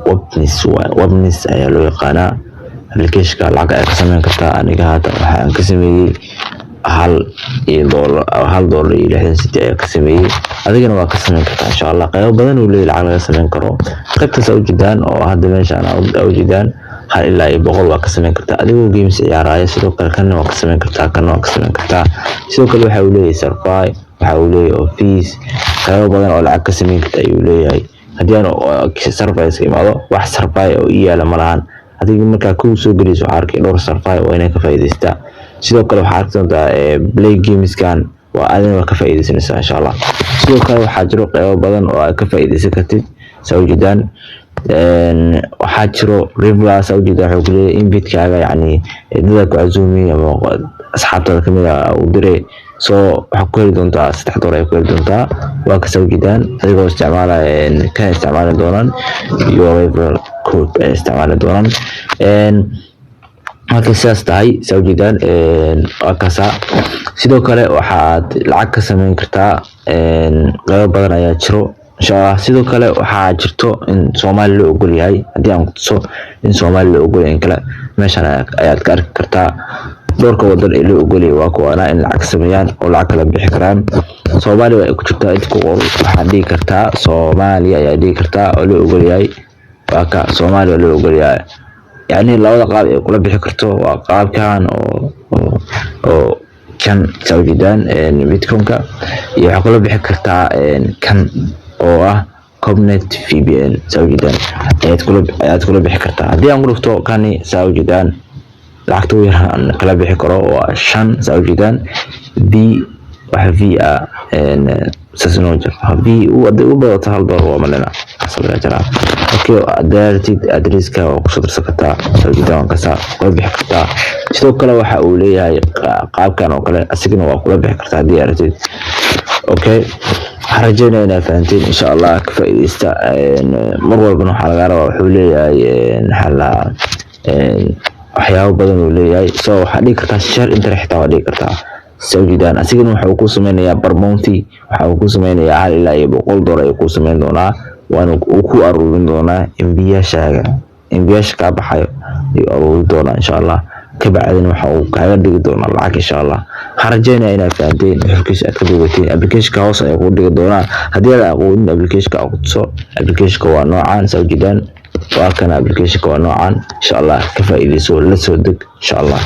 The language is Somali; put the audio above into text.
Webnis waay, Webnis ayaa loo yaqaanaa applicationka. Lacag ayaa ka sameyn kartaa. Aniga hadda waxaan ka sameeyey hal iyo doolar, $1.60 ayaa ka sameeyey. Adigana waa ka sameyn kartaa, insha Allah. Qaybo badan uu leeyahay lacag laga sameyn karo. Qaybtaas aa ujeedaan oo hadda meeshaan aa ujeedaan, 1 ilaa 100 waa ka sameyn kartaa adigoo games ciyaaraya. Sidoo kale kanna waa ka sameyn kartaa, kanna waa ka sameyn kartaa. Sidoo kale waxa uu leeyahay survey, waxa uu leeyahay office. Qaybo badan oo lacag ka sameyn karta ayuu leeyahay. Haddii aan survey iska imaado, wax survey oo ii yaala ma lahan. Adiga markaa kow soo gelayso, waxaa arkay dhowr survey oo inay ka faa'iidaystaa. Sidoo kale waxaa arki doontaa play gameskan, waa adina waa ka faa'iidaysanaysaa, insha Allah. Sidoo kale waxaa jiro qaybo badan oo aad ka faa'iidaysan kartid. Saa ujeedaan, waxaa jiro referral. Saa ujeedaan, wuxuu kuleeyahay invitekaaga, yacni dada ku casuumi ama asxaabtaada kamid ah u diray, so waxaa ku heli doontaa $3 ay ku heli doontaa. Waa kasa ujeedaan, adigoo isticmaalaya kana isticmaali doonaan iyo referral code ay isticmaali doonaan. Markay sidaas tahay, saa ujeedaan, waa kasa. Sidoo kale waxaad lacag ka sameyn kartaa, qaybo badan ayaa jiro, insha Allah. Sidoo kale waxaa jirto in Soomaali loo ogol yahay. Haddii aan kutuso in Soomaali loo ogol yahay in kale, meeshan ayaad ka arki kartaa. Dhowrka wadan ee loo ogol yahay waa kuwaana in lacag sameeyaan oo lacag kala bixi karaan. Soomaaliya waa ku jirtaa. Inta ku qor, waxaad dhihi kartaa Soomaaliya ayaa dhihi kartaa oo loo ogol yahay. Waa ka Soomaaliya loo ogol yahay. Yacni labada qaab ee kula bixi karto waa qaabkan oo kan, saa ujeedaan, bitcoin-ka, iyo waxaa kula bixi kartaa kan oo ah Connect VPN. Saa ujeedaan ayaad kula bixi kartaa. Haddii aan ku dhufto kani, saa ujeedaan, lacagta ugu yar aan kala bixi karo waa 5. Saa ujeedaan, v waxa v ah saas inoo jiro. V hadday u badato $1 waa malina sabiga jiraa. Okay, haddaa rabtid addresska waa kusoo darsan kartaa. Saa ujeedaan, waa kasaa kula bixi kartaa. Sidoo kale waxa uu leeyahay qaabkan oo kale, asigana waa kula bixi kartaa haddii aad rabtid. Okay, waxaan rajeynaya inaad fahanteen, insha Allah. Ka faa'iidaysta. Mar walbana waxaa lagaa rabaa, wuxuu leeyahay, maxaa la waxyaabo badan uu leeyahay. So waxaad dhigi kartaa share inter xitaa waa dhigi kartaa. Saa ujeedaan, asigana waxa uu ku sameynayaa per month, waxa uu ku sameynayaa $1 ilaa $100 ayuu ku sameyn doonaa, waana uu ku aruurin doonaa MB-yaashaaga, MB-yaasha kaa baxayo ayuu aruurin doonaa, insha Allah. Kabacdina waxa uu kaaga dhigi doonaa lacag, insha Allah. Waxaan rajeynaya inaad fahanteen, xurkiisa aad ka bogateen. Applicationka hoos ayaa kugu dhigi doonaa. Haddii aad aqoonin applicationka, aan ku tuso. Applicationka waa noocan, saa ujeedaan, waa kana. Applicationka waa noocan, insha Allah. Ka faa'iidayso, la soo deg, insha Allah.